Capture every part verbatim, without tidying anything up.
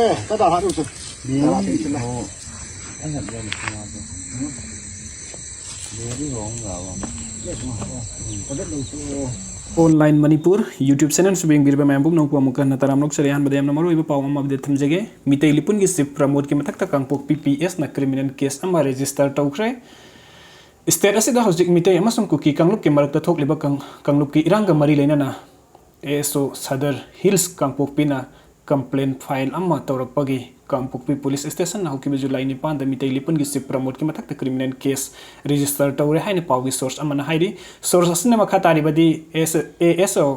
ꯑꯦ, ꯀꯗꯥ ꯍꯥꯠꯂꯨꯁꯦ? Online Manipur YouTube channel ꯁꯨ ꯌꯦꯡꯕꯤꯔꯤꯕ ꯃꯌꯥꯝ ꯄꯨꯝꯅꯃꯛꯄꯨ ꯑꯃꯨꯛꯀ ꯍꯟꯅ ꯇꯔꯥꯝꯅ ꯑꯣꯛꯆꯔꯤ꯫ ꯑꯍꯥꯟꯕꯗ ꯌꯥꯝꯅ ꯃꯔꯨꯑꯣꯏꯕ ꯄꯥꯎ ꯑꯃ update ꯊꯝꯖꯒꯦ꯫ ꯃꯤꯇꯩ ꯂꯤꯄꯨꯟꯒꯤ ꯆꯤꯐ ꯄ꯭ꯔꯃꯣꯗꯀꯤ ꯃꯊꯛꯇ ꯀꯥꯡꯄꯣꯛꯄꯤ ꯄꯤ ꯑꯦꯁꯅ ꯀ꯭ꯔꯤꯃꯤꯅꯦꯜ ꯀꯦꯁ ꯑꯃ ꯔꯦꯖꯤꯁꯇꯔ ꯇꯧꯈ꯭ꯔꯦ꯫ ꯁ꯭ꯇꯦꯠ ꯑꯁꯤꯗ ꯍꯧꯖꯤꯛ ꯃꯤꯇꯩ ꯑꯃꯁꯨꯡ ꯀꯨꯀꯤ ꯀꯥꯡꯂꯨꯞꯀꯤ ꯃꯔꯛꯇ ꯊꯣꯛꯂꯤꯕ ꯀꯪ-, ꯀꯥꯡꯂꯨꯞꯀꯤ ꯏꯔꯥꯡꯒ ꯃꯔꯤ ꯂꯩꯅꯅ ꯑꯦ ꯑꯦꯁ ꯑꯣ ꯁꯗꯔ ꯍꯤꯜꯁ ꯀꯥꯡꯄꯣꯛꯄꯤꯅ ꯀꯝꯄ꯭ꯂꯦꯟ ꯐꯥꯏꯜ ꯑꯃ ꯇꯧꯔꯛꯄꯒꯤ ꯀꯥꯡꯄꯣꯛꯄꯤ ꯄꯨꯂꯤꯁ ꯁ꯭ꯇꯦꯁꯟꯅ ꯍꯧꯈꯤꯕ ꯖꯨꯂꯥꯏ ꯅꯤꯄꯥꯟꯗ ꯃꯤꯇꯩ ꯂꯤꯄꯨꯟꯒꯤ ꯆꯤꯐ ꯄ꯭ꯔꯃꯣꯗꯀꯤ ꯃꯊꯛꯇ ꯀ꯭ꯔꯤꯃꯤꯅꯦꯜ ꯀꯦꯁ ꯔꯦꯖꯤꯁꯇꯔ ꯇꯧꯔꯦ ꯍꯥꯏꯅ ꯄꯥꯎꯒꯤ ꯁꯣꯔꯁ ꯑꯃꯅ ꯍꯥꯏꯔꯤ꯫ ꯁꯣꯔꯁ ꯑꯁꯤꯅ ꯃꯈꯥ ꯇꯥꯔꯤꯕꯗꯤ ꯑꯦꯁ-, ꯑꯦ ꯑꯦꯁ ꯑꯣ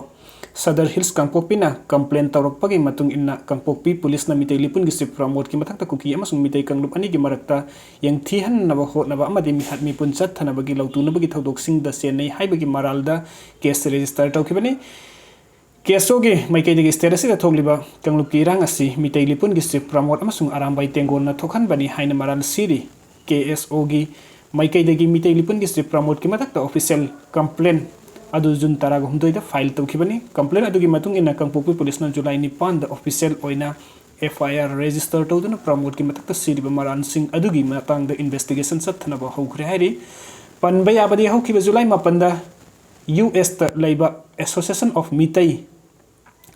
ꯁꯗꯔ ꯍꯤꯜꯁ ꯀꯥꯡꯄꯣꯛꯄꯤꯅ ꯀꯝꯄ꯭ꯂꯦꯟ ꯇꯧꯔꯛꯄꯒꯤ ꯃꯇꯨꯡ ꯏꯟꯅ ꯀꯥꯡꯄꯣꯛꯄꯤ ꯄꯨꯂꯤꯁꯅ ꯃꯤꯇꯩ ꯂꯤꯄꯨꯟꯒꯤ ꯆꯤꯐ ꯄ꯭ꯔꯃꯣꯗꯀꯤ ꯃꯊꯛꯇ ꯀꯨꯀꯤ ꯑꯃꯁꯨꯡ ꯃꯤꯇꯩ ꯀꯥꯡꯂꯨꯞ ꯑꯅꯤꯒꯤ ꯃꯔꯛꯇ ꯌꯦꯡꯊꯤꯍꯟꯅꯕ ꯍꯣꯠꯅꯕ ꯑꯃꯗꯤ ꯃꯤꯍꯥꯠ ꯃꯤꯄꯨꯟ ꯆꯠꯊꯅꯕꯒꯤ ꯂꯧꯇꯨꯅꯕꯒꯤ ꯊꯧꯗꯣꯛꯁꯤꯡꯗ ꯆꯦꯟꯅꯩ ꯍꯥꯏꯕꯒꯤ ꯃꯔꯥꯜꯗ ꯀꯦꯁ ꯔꯦꯖꯤꯁꯇꯔ ꯇꯧꯈꯤꯕꯅꯤ꯫ ꯀꯦꯁ ꯑꯣꯒꯤ ꯃꯥꯏꯀꯩꯗꯒꯤ ꯁ꯭ꯇꯦꯠ ꯑꯁꯤꯗ ꯊꯣꯛꯂꯤꯕ ꯀꯥꯡꯂꯨꯞꯀꯤ ꯏꯔꯥꯡ ꯑꯁꯤ ꯃꯤꯇꯩ ꯂꯤꯄꯨꯟꯒꯤ ꯆꯤꯐ ꯄ꯭ꯔꯃꯣꯗ ꯑꯃꯁꯨꯡ ꯑꯔꯥꯝꯕꯥꯏ ꯇꯦꯡꯒꯣꯜꯅ ꯊꯣꯛꯍꯟꯕꯅꯤ ꯍꯥꯏꯅ ꯃꯔꯥꯜ ꯁꯤꯔꯤ꯫ ꯀꯦ ꯑꯦꯁ ꯑꯣꯒꯤ ꯃꯥꯏꯀꯩꯗꯒꯤ ꯃꯤꯇꯩ ꯂꯤꯄꯨꯟꯒꯤ ꯆꯤꯐ ꯄ꯭ꯔꯃꯣꯗꯀꯤ ꯃꯊꯛꯇ ꯑꯣꯐꯤꯁꯤꯌꯦꯜ ꯀꯝꯄ꯭ꯂꯦꯟ ꯑꯗꯨ ꯖꯨꯟ ꯇꯔꯥꯒ ꯍꯨꯝꯗꯣꯏꯗ ꯐꯥꯏꯜ ꯇꯧꯈꯤꯕꯅꯤ꯫ ꯀꯝꯄ꯭ꯂꯦꯟ ꯑꯗꯨꯒꯤ ꯃꯇꯨꯡ ꯏꯟꯅ ꯀꯥꯡꯄꯣꯛꯄꯤ ꯄꯨꯂꯤꯁꯅ ꯖꯨꯂꯥꯏ ꯅꯤꯄꯥꯟꯗ ꯑꯣꯐꯤꯁꯤꯌꯦꯜ ꯑꯣꯏꯅ ꯑꯦꯐ ꯑꯥꯏ ꯑꯥꯔ ꯔꯦꯖꯤꯁꯇꯔ ꯇꯧꯗꯨꯅ ꯄ꯭ꯔꯃꯣꯗꯀꯤ ꯃꯊꯛꯇ ꯁꯤꯔꯤꯕ ꯃꯔꯥꯜꯁꯤꯡ ꯑꯗꯨꯒꯤ ꯃꯇꯥꯡꯗ ꯏꯟꯚꯦꯁꯇꯤꯒꯦꯁꯟ ꯆꯠꯊꯅꯕ ꯍꯧꯈ꯭ꯔꯦ ꯍꯥꯏꯔꯤ꯫ ꯄꯟꯕ ꯌꯥꯕꯗꯤ ꯍꯧꯈꯤꯕ ꯖꯨꯂꯥꯏ ꯃꯥꯄꯟꯗ ꯌꯨ ꯑꯦꯁꯇ ꯂꯩꯕ ꯑꯦꯁꯣꯁꯤꯌꯦꯁꯟ ꯑꯣꯐ ꯃꯤꯇꯩ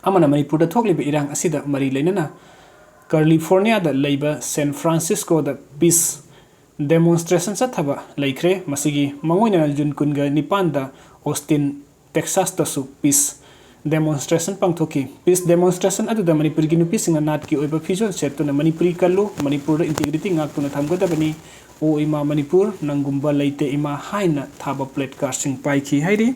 ꯑꯃꯅ ꯃꯅꯤꯄꯨꯔꯗ ꯊꯣꯛꯂꯤꯕ ꯏꯔꯥꯡ ꯑꯁꯤꯗ ꯃꯔꯤ ꯂꯩꯅꯅ ꯀꯥꯂꯤꯐꯣꯔꯅꯤꯌꯥꯗ ꯂꯩꯕ ꯁꯦꯟ ꯐ꯭ꯔꯥꯟꯁꯤꯁꯀꯣꯗ ꯄꯤꯁ ꯗꯦꯃꯣꯟꯁꯇ꯭ꯔꯦꯁꯟ ꯆꯠꯊꯕ ꯂꯩꯈ꯭ꯔꯦ꯫ ꯃꯁꯤꯒꯤ ꯃꯥꯡꯑꯣꯏꯅꯅ ꯖꯨꯟ ꯀꯨꯟꯒ ꯅꯤꯄꯥꯟꯗ ꯑꯣꯁꯇꯤꯟ, ꯇꯦꯛꯁꯥꯁꯇꯁꯨ ꯄꯤꯁ ꯗꯦꯃꯣꯟꯁꯇ꯭ꯔꯦꯁꯟ ꯄꯥꯡꯊꯣꯛꯈꯤ꯫ ꯄꯤꯁ ꯗꯦꯃꯣꯟꯁꯇ꯭ꯔꯦꯁꯟ ꯑꯗꯨꯗ ꯃꯅꯤꯄꯨꯔꯒꯤ ꯅꯨꯄꯤꯁꯤꯡꯅ ꯅꯥꯠꯀꯤ ꯑꯣꯏꯕ ꯐꯤꯖꯣꯜ ꯁꯦꯠꯇꯨꯅ "ꯃꯅꯤꯄꯨꯔꯤ ꯀꯜꯂꯨ, ꯃꯅꯤꯄꯨꯔꯗ ꯏꯟꯇꯤꯒ꯭ꯔꯤꯇꯤ ꯉꯥꯛꯇꯨꯅ ꯊꯝꯒꯗꯕꯅꯤ, ꯑꯣ ꯏꯃꯥ ꯃꯅꯤꯄꯨꯔ, ꯅꯪꯒꯨꯝꯕ ꯂꯩꯇꯦ ꯏꯃꯥ" ꯍꯥꯏꯅ ꯊꯥꯕ ꯄ꯭ꯂꯦꯠ ꯀꯥꯔꯗꯁꯤꯡ ꯄꯥꯏꯈꯤ ꯍꯥꯏꯔꯤ꯫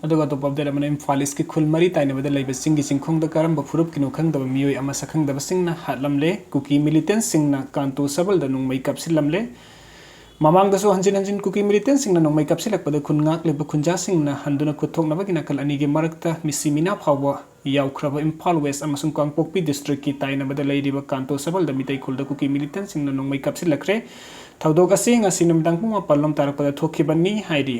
ꯑꯗꯨꯒ ꯑꯇꯣꯞꯄ ꯑꯞꯗꯦꯠ ꯑꯃꯅ ꯏꯝꯐꯥꯜ ꯏꯁꯀꯤ ꯈꯨꯜ ꯃꯔꯤ ꯇꯥꯏꯅꯕꯗ ꯂꯩꯕ ꯆꯤꯡꯒꯤ ꯆꯤꯡꯈꯣꯡꯗ ꯀꯔꯝꯕ ꯐꯨꯔꯨꯞꯀꯤꯅꯣ ꯈꯪꯗꯕ ꯃꯤꯑꯣꯏ ꯑꯃ ꯁꯛꯈꯪꯗꯕꯁꯤꯡꯅ ꯍꯥꯠꯂꯝꯂꯦ꯫ ꯀꯨꯀꯤ ꯃꯤꯂꯤꯇꯦꯟꯁꯁꯤꯡꯅ ꯀꯥꯟꯇꯣ ꯁꯕꯜꯗ ꯅꯣꯡꯃꯩ ꯀꯥꯞꯁꯤꯜꯂꯝꯂꯦ꯫ ꯃꯃꯥꯡꯗꯁꯨ ꯍꯟꯖꯤꯟ ꯍꯟꯖꯤꯟ ꯀꯨꯀꯤ ꯃꯤꯂꯤꯇꯦꯟꯁꯁꯤꯡꯅ ꯅꯣꯡꯃꯩ ꯀꯥꯞꯁꯤꯜꯂꯛꯄꯗ ꯈꯨꯟ ꯉꯥꯛꯂꯤꯕ ꯈꯨꯟꯖꯥꯁꯤꯡꯅ ꯍꯟꯗꯨꯅ ꯈꯨꯠ ꯊꯣꯛꯅꯕꯒꯤ ꯅꯥꯀꯜ ꯑꯅꯤꯒꯤ ꯃꯔꯛꯇ ꯃꯤꯁꯤ ꯃꯤꯅꯥ ꯐꯥꯎꯕ ꯌꯥꯎꯈ꯭ꯔꯕ ꯏꯝꯐꯥꯜ ꯋꯦꯁ ꯑꯃꯁꯨꯡ ꯀꯥꯡꯄꯣꯛꯄꯤ ꯗꯤꯁꯇ꯭ꯔꯤꯛꯀꯤ ꯇꯥꯏꯅꯕꯗ ꯂꯩꯔꯤꯕ ꯀꯥꯟꯇꯣ ꯁꯕꯜꯗ ꯃꯤꯇꯩ ꯈꯨꯜꯗ ꯀꯨꯀꯤ ꯃꯤꯂꯤꯇꯦꯟꯁꯁꯤꯡꯅ ꯅꯣꯡꯃꯩ ꯀꯥꯞꯁꯤꯜꯂꯛꯈ꯭ꯔꯦ꯫ ꯊꯧꯗꯣꯛ ꯑꯁꯤ ꯉꯁꯤ ꯅꯨꯃꯤꯗꯥꯡ ꯄꯨꯡ ꯃꯥꯄꯜ ꯂꯣꯝ ꯇꯥꯔꯛꯄꯗ ꯊꯣꯛꯈꯤꯕꯅꯤ ꯍꯥꯏꯔꯤ꯫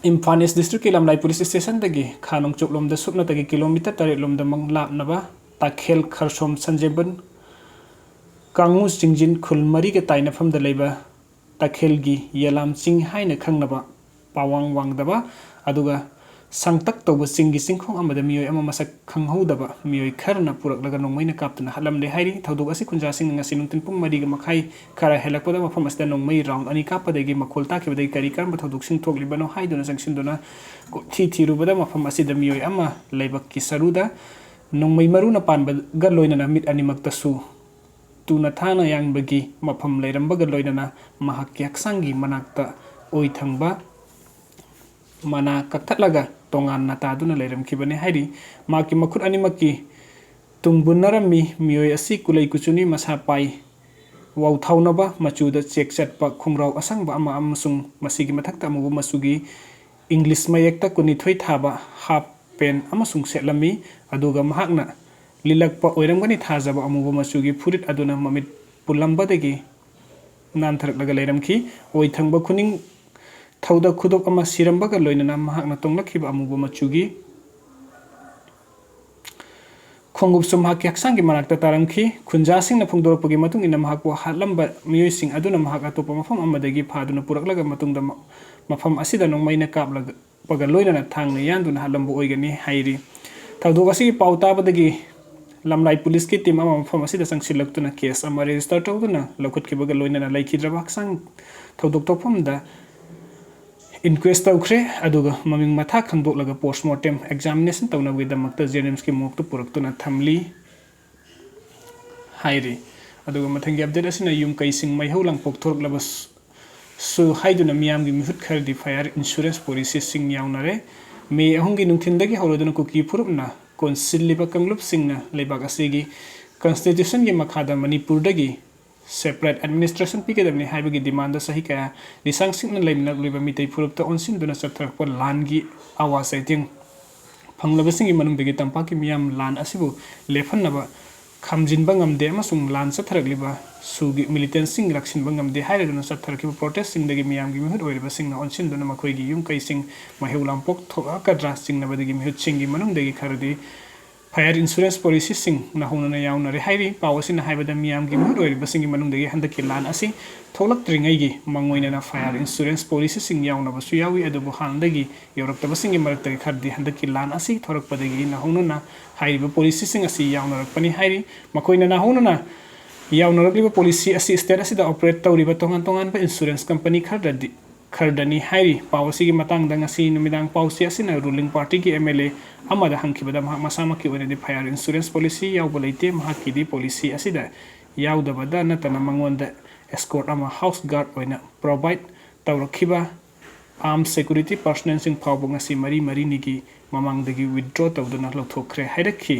ꯏꯝꯐꯥꯜ ꯏꯁ ꯗꯤꯁꯇ꯭ꯔꯤꯛꯀꯤ ꯂꯝꯂꯥꯏ ꯄꯨꯂꯤꯁ ꯁ꯭ꯇꯦꯁꯟꯗꯒꯤ ꯈꯥ ꯅꯣꯡꯆꯨꯞꯂꯣꯝꯗ ꯁꯨꯞꯅꯇꯒꯤ ꯀꯤꯂꯣꯃꯤꯇꯔ ꯇꯔꯦꯠ ꯂꯣꯝꯗꯃꯛ ꯂꯥꯞꯅꯕ ꯇꯥꯈꯦꯜ ꯈꯔꯁꯣꯝ ꯁꯟꯖꯦꯝꯕꯟ ꯀꯥꯡꯉꯨ ꯆꯤꯡꯖꯤꯟ ꯈꯨꯜ ꯃꯔꯤꯒ ꯇꯥꯏꯅꯐꯝꯗ ꯂꯩꯕ ꯇꯥꯈꯦꯜꯒꯤ ꯌꯦꯂꯥꯝ ꯆꯤꯡ ꯍꯥꯏꯅ ꯈꯪꯅꯕ ꯄꯥꯋꯥꯡ ꯋꯥꯡꯗꯕ ꯑꯗꯨꯒ ꯁꯥꯡꯇꯛ ꯇꯧꯕ ꯆꯤꯡꯒꯤ ꯆꯤꯡꯈꯣꯡ ꯑꯃꯗ ꯃꯤꯑꯣꯏ ꯑꯃ ꯃꯁꯛ ꯈꯪꯍꯧꯗꯕ ꯃꯤꯑꯣꯏ ꯈꯔꯅ ꯄꯨꯔꯛꯂꯒ ꯅꯣꯡꯃꯩꯅ ꯀꯥꯞꯇꯨꯅ ꯍꯥꯠꯂꯝꯂꯦ ꯍꯥꯏꯔꯤ꯫ ꯊꯧꯗꯣꯛ ꯑꯁꯤ ꯈꯨꯟꯖꯥꯁꯤꯡꯅ ꯉꯁꯤ ꯅꯨꯡꯊꯤꯜ ꯄꯨꯡ ꯃꯔꯤꯒ ꯃꯈꯥꯏ ꯈꯔ ꯍꯦꯜꯂꯛꯄꯗ ꯃꯐꯝ ꯑꯁꯤꯗ ꯅꯣꯡꯃꯩ ꯔꯥꯎꯟ ꯑꯅꯤ ꯀꯥꯞꯄꯗꯒꯤ ꯃꯈꯣꯜ ꯇꯥꯈꯤꯕꯗꯒꯤ ꯀꯔꯤ ꯀꯔꯝꯕ ꯊꯧꯗꯣꯛꯁꯤꯡ ꯊꯣꯛꯂꯤꯕꯅꯣ ꯍꯥꯏꯗꯨꯅ ꯆꯪꯁꯤꯟꯗꯨꯅ ꯀꯣꯏꯊꯤ ꯊꯤꯔꯨꯕꯗ ꯃꯐꯝ ꯑꯁꯤꯗ ꯃꯤꯑꯣꯏ ꯑꯃ ꯂꯩꯕꯛꯀꯤ ꯁꯔꯨꯗ ꯅꯣꯡꯃꯩ ꯃꯔꯨꯅ ꯄꯥꯟꯕꯒ ꯂꯣꯏꯅꯅ ꯃꯤꯠ ꯑꯅꯤꯃꯛꯇꯁꯨ ꯇꯨꯅ ꯊꯥꯅ ꯌꯥꯟꯕꯒꯤ ꯃꯐꯝ ꯂꯩꯔꯝꯕꯒ ꯂꯣꯏꯅꯅ ꯃꯍꯥꯛꯀꯤ ꯍꯛꯆꯥꯡꯒꯤ ꯃꯅꯥꯛꯇ ꯑꯣꯏ ꯊꯪꯕ ꯃꯅꯥ ꯀꯛꯊꯠꯂꯒ ꯇꯣꯉꯥꯟꯅ ꯇꯥꯗꯨꯅ ꯂꯩꯔꯝꯈꯤꯕꯅꯤ ꯍꯥꯏꯔꯤ꯫ ꯃꯍꯥꯛꯀꯤ ꯃꯈꯨꯠ ꯑꯅꯤꯃꯛꯀꯤ ꯇꯨꯡꯕꯨꯟꯅꯔꯝꯃꯤ꯫ ꯃꯤꯑꯣꯏ ꯑꯁꯤ ꯀꯨꯂꯩ ꯀꯨꯆꯨꯅꯤ, ꯃꯁꯥ ꯄꯥꯏ ꯋꯥꯎꯊꯥꯎꯅꯕ ꯃꯆꯨꯗ ꯆꯦꯛ ꯆꯠꯄ ꯈꯣꯡꯒ꯭ꯔꯥꯎ ꯑꯁꯪꯕ ꯑꯃ ꯑꯃꯁꯨꯡ ꯃꯁꯤꯒꯤ ꯃꯊꯛꯇ ꯑꯃꯨꯕ ꯃꯆꯨꯒꯤ ꯏꯪꯂꯤꯁ ꯃꯌꯦꯛꯇ ꯀꯨꯟꯅꯤꯊꯣꯏ ꯊꯥꯕ ꯍꯥꯞ ꯄꯦꯟ ꯑꯃꯁꯨꯡ ꯁꯦꯠꯂꯝꯃꯤ, ꯑꯗꯨꯒ ꯃꯍꯥꯛꯅ ꯂꯤꯜꯂꯛꯄ ꯑꯣꯏꯔꯝꯒꯅꯤ ꯊꯥꯖꯕ ꯑꯃꯨꯕ ꯃꯆꯨꯒꯤ ꯐꯨꯔꯤꯠ ꯑꯗꯨꯅ ꯃꯃꯤꯠ ꯄꯨꯜꯂꯝꯕꯗꯒꯤ ꯅꯥꯟꯊꯔꯛꯂꯒ ꯂꯩꯔꯝꯈꯤ꯫ ꯑꯣꯏ ꯊꯪꯕ ꯈꯨꯅꯤꯡ ꯊꯧꯗ ꯈꯨꯗꯣꯞ ꯑꯃ ꯁꯤꯔꯝꯕꯒ ꯂꯣꯏꯅꯅ ꯃꯍꯥꯛꯅ ꯇꯣꯡꯂꯛꯈꯤꯕ ꯑꯃꯨꯕ ꯃꯆꯨꯒꯤ ꯈꯣꯡꯎꯞꯁꯨ ꯃꯍꯥꯛꯀꯤ ꯍꯛꯆꯥꯡꯒꯤ ꯃꯅꯥꯛꯇ ꯇꯥꯔꯝꯈꯤ꯫ ꯈꯨꯟꯖꯥꯁꯤꯡꯅ ꯐꯣꯡꯗꯣꯔꯛꯄꯒꯤ ꯃꯇꯨꯡ ꯏꯟꯅ, ꯃꯍꯥꯛꯄꯨ ꯍꯥꯠꯂꯝꯕ ꯃꯤꯑꯣꯏꯁꯤꯡ ꯑꯗꯨꯅ ꯃꯍꯥꯛ ꯑꯇꯣꯞꯄ ꯃꯐꯝ ꯑꯃꯗꯒꯤ ꯐꯥꯗꯨꯅ ꯄꯨꯔꯛꯂꯒ ꯃꯇꯨꯡꯗ ꯃ-, ꯃꯐꯝ ꯑꯁꯤꯗ ꯅꯣꯡꯃꯩꯅ ꯀꯥꯞꯂꯒ ꯄꯒ ꯂꯣꯏꯅꯅ ꯊꯥꯡꯅ ꯌꯥꯟꯗꯨꯅ ꯍꯥꯠꯂꯝꯕ ꯑꯣꯏꯒꯅꯤ ꯍꯥꯏꯔꯤ꯫ ꯊꯧꯗꯣꯛ ꯑꯁꯤꯒꯤ ꯄꯥꯎ ꯇꯥꯕꯗꯒꯤ ꯂꯝꯂꯥꯏ ꯄꯨꯂꯤꯁꯀꯤ ꯇꯤꯝ ꯑꯃ ꯃꯐꯝ ꯑꯁꯤꯗ ꯆꯪꯁꯤꯜꯂꯛꯇꯨꯅ ꯀꯦꯁ ꯑꯃ ꯔꯦꯖꯤꯁꯇꯔ ꯇꯧꯗꯨꯅ ꯂꯧꯈꯠꯈꯤꯕꯒ ꯂꯣꯏꯅꯅ ꯂꯩꯈꯤꯗ꯭ꯔꯕ ꯍꯛꯆꯥꯡ ꯊꯧꯗꯣꯛ ꯊꯣꯛꯐꯝꯗ ꯏꯟꯀ꯭ꯋꯦꯁ ꯇꯧꯈ꯭ꯔꯦ, ꯑꯗꯨꯒ ꯃꯃꯤꯡ ꯃꯊꯥ ꯈꯪꯗꯣꯛꯂꯒ ꯄꯣꯁꯃꯣꯔꯇꯦꯝ ꯑꯦꯛꯖꯥꯃꯤꯅꯦꯁꯟ ꯇꯧꯅꯕꯒꯤꯗꯃꯛꯇ ꯖꯦꯅꯤꯝꯁꯀꯤ ꯃꯣꯔꯒꯇ ꯄꯨꯔꯛꯇꯨꯅ ꯊꯝꯂꯤ ꯍꯥꯏꯔꯤ꯫ ꯑꯗꯨꯒ ꯃꯊꯪꯒꯤ ꯑꯞꯗꯦꯠ ꯑꯁꯤꯅ ꯌꯨꯝ ꯀꯩꯁꯤꯡ ꯃꯩꯍꯧ ꯂꯥꯡꯄꯣꯛ ꯊꯣꯔꯛꯂꯕꯁꯨ ꯍꯥꯏꯗꯨꯅ ꯃꯤꯌꯥꯝꯒꯤ ꯃꯤꯍꯨꯠ ꯈꯔꯗꯤ ꯐꯥꯌꯔ ꯏꯟꯁꯨꯔꯦꯟꯁ ꯄꯣꯂꯤꯁꯤꯁꯤꯡ ꯌꯥꯎꯅꯔꯦ꯫ ꯃꯦ ꯑꯍꯨꯝꯒꯤ ꯅꯨꯡꯊꯤꯜꯗꯒꯤ ꯍꯧꯔꯗꯨꯅ ꯀꯨꯀꯤ ꯐꯨꯔꯨꯞꯅ ꯀꯣꯟꯁꯤꯜꯂꯤꯕ ꯀꯥꯡꯂꯨꯞꯁꯤꯡꯅ ꯂꯩꯕꯥꯛ ꯑꯁꯤꯒꯤ ꯀꯟꯁꯇꯤꯇ꯭ꯌꯨꯁꯟꯒꯤ ꯃꯈꯥꯗ ꯃꯅꯤꯄꯨꯔꯗꯒꯤ ꯁꯦꯄꯔꯦꯠ ꯑꯦꯗꯃꯤꯅꯤꯁꯇ꯭ꯔꯦꯁꯟ ꯄꯤꯒꯗꯕꯅꯤ ꯍꯥꯏꯕꯒꯤ ꯗꯤꯃꯥꯟꯗ ꯆꯍꯤ ꯀꯌꯥ ꯂꯤꯁꯥꯡ ꯁꯤꯡꯅ ꯂꯩꯃꯤꯟꯅꯂꯛꯂꯤꯕ ꯃꯤꯇꯩ ꯐꯨꯔꯨꯞꯇ ꯑꯣꯟꯁꯤꯟꯗꯨꯅ ꯆꯠꯊꯔꯛꯄ ꯂꯥꯟꯒꯤ ꯑꯋꯥ ꯆꯩꯊꯦꯡ ꯐꯪꯂꯕꯁꯤꯡꯒꯤ ꯃꯅꯨꯡꯗꯒꯤ ꯇꯝꯄꯥꯛꯀꯤ ꯃꯤꯌꯥꯝ ꯂꯥꯟ ꯑꯁꯤꯕꯨ ꯂꯦꯞꯍꯟꯅꯕ ꯈꯥꯝꯖꯤꯟꯕ ꯉꯝꯗꯦ ꯑꯃꯁꯨꯡ ꯂꯥꯟ ꯆꯠꯊꯔꯛꯂꯤꯕ ꯁꯨꯒꯤ ꯃꯤꯂꯤꯇꯦꯟꯁꯤꯡ ꯂꯥꯛꯁꯤꯟꯕ ꯉꯝꯗꯦ ꯍꯥꯏꯔꯗꯨꯅ ꯆꯠꯊꯔꯛꯈꯤꯕ ꯄ꯭ꯔꯣꯇꯦꯁꯁꯤꯡꯗꯒꯤ ꯃꯤꯌꯥꯝꯒꯤ ꯃꯤꯍꯨꯠ ꯑꯣꯏꯔꯤꯕꯁꯤꯡꯅ ꯑꯣꯟꯁꯤꯟꯗꯨꯅ ꯃꯈꯣꯏꯒꯤ ꯌꯨꯝ ꯀꯩꯁꯤꯡ ꯃꯩꯍꯧ ꯂꯥꯡꯄꯣꯛ ꯊꯣꯛꯂꯛꯀꯗ꯭ꯔꯥ ꯆꯤꯡꯅꯕꯗꯒꯤ ꯃꯤꯍꯨꯠꯁꯤꯡꯒꯤ ꯃꯅꯨꯡꯗꯒꯤ ꯈꯔꯗꯤ ꯐꯥꯌꯔ ꯏꯟꯁꯨꯔꯦꯟꯁ ꯄꯣꯂꯤꯁꯤꯁꯤꯡ ꯅꯧꯍꯧꯅꯅ ꯌꯥꯎꯅꯔꯦ ꯍꯥꯏꯔꯤ꯫ ꯄꯥꯎ ꯑꯁꯤꯅ ꯍꯥꯏꯕꯗ ꯃꯤꯌꯥꯝꯒꯤ ꯃꯤꯍꯨꯠ ꯑꯣꯏꯔꯤꯕꯁꯤꯡꯒꯤ ꯃꯅꯨꯡꯗꯒꯤ ꯍꯟꯗꯛꯀꯤ ꯂꯥꯟ ꯑꯁꯤ ꯊꯣꯛꯂꯛꯇ꯭ꯔꯤꯉꯩꯒꯤ ꯃꯥꯡꯑꯣꯏꯅꯅ ꯐꯥꯌꯔ ꯏꯟꯁꯨꯔꯦꯟꯁ ꯄꯣꯂꯤꯁꯤꯁꯤꯡ ꯌꯥꯎꯅꯕꯁꯨ ꯌꯥꯎꯏ꯫ ꯑꯗꯨꯕꯨ ꯍꯥꯟꯅꯗꯒꯤ ꯌꯧꯔꯛꯇꯕꯁꯤꯡꯒꯤ ꯃꯔꯛꯇꯒꯤ ꯈꯔꯗꯤ ꯍꯟꯗꯛꯀꯤ ꯂꯥꯟ ꯑꯁꯤ ꯊꯣꯔꯛꯄꯗꯒꯤ ꯅꯧꯍꯧꯅꯅ ꯍꯥꯏꯔꯤꯕ ꯄꯣꯂꯤꯁꯤꯁꯤꯡ ꯑꯁꯤ ꯌꯥꯎꯅꯔꯛꯄꯅꯤ ꯍꯥꯏꯔꯤ꯫ ꯃꯈꯣꯏꯅ ꯅꯧꯍꯧꯅꯅ ꯌꯥꯎꯅꯔꯛꯂꯤꯕ ꯄꯣꯂꯤꯁꯤ ꯑꯁꯤ ꯁ꯭ꯇꯦꯠ ꯑꯁꯤꯗ ꯑꯣꯄꯔꯦꯠ ꯇꯧꯔꯤꯕ ꯇꯣꯉꯥꯟ ꯇꯣꯉꯥꯟꯕ ꯏꯟꯁꯨꯔꯦꯟꯁ ꯀꯝꯄꯅꯤ ꯈꯔꯗꯗꯤ ꯈꯔꯗꯅꯤ ꯍꯥꯏꯔꯤ꯫ ꯄꯥꯎ ꯑꯁꯤꯒꯤ ꯃꯇꯥꯡꯗ ꯉꯁꯤ ꯅꯨꯃꯤꯗꯥꯡ ꯄꯥꯎꯆꯦ ꯑꯁꯤꯅ ꯔꯨꯂꯤꯡ ꯄꯥꯔꯇꯤꯒꯤ ꯑꯦꯝ ꯑꯦꯜ ꯑꯦ ꯑꯃꯗ ꯍꯪꯈꯤꯕꯗ ꯃꯍꯥꯛ ꯃꯁꯥꯃꯛꯀꯤ ꯑꯣꯏꯅꯗꯤ ꯐꯥꯌꯔ ꯏꯟꯁꯨꯔꯦꯟꯁ ꯄꯣꯂꯤꯁꯤ ꯌꯥꯎꯕ ꯂꯩꯇꯦ꯫ ꯃꯍꯥꯛꯀꯤꯗꯤ ꯄꯣꯂꯤꯁꯤ ꯑꯁꯤꯗ ꯌꯥꯎꯗꯕꯗ ꯅꯠꯇꯅ ꯃꯉꯣꯟꯗ ꯑꯦꯁꯀꯣꯔꯠ ꯑꯃ ꯍꯥꯎꯁ ꯒꯥꯔꯗ ꯑꯣꯏꯅ ꯄ꯭ꯔꯣꯚꯥꯏꯗ ꯇꯧꯔꯛꯈꯤꯕ ꯑꯥꯔꯝ ꯁꯦꯀ꯭ꯌꯨꯔꯤꯇꯤ ꯄꯥꯔꯁꯅꯦꯜꯁꯤꯡ ꯐꯥꯎꯕ ꯉꯁꯤ ꯃꯔꯤ ꯃꯔꯤꯅꯤꯒꯤ ꯃꯃꯥꯡꯗꯒꯤ ꯋꯤꯗ꯭ꯔꯣ ꯇꯧꯗꯨꯅ ꯂꯧꯊꯣꯛꯈ꯭ꯔꯦ ꯍꯥꯏꯔꯛꯈꯤ꯫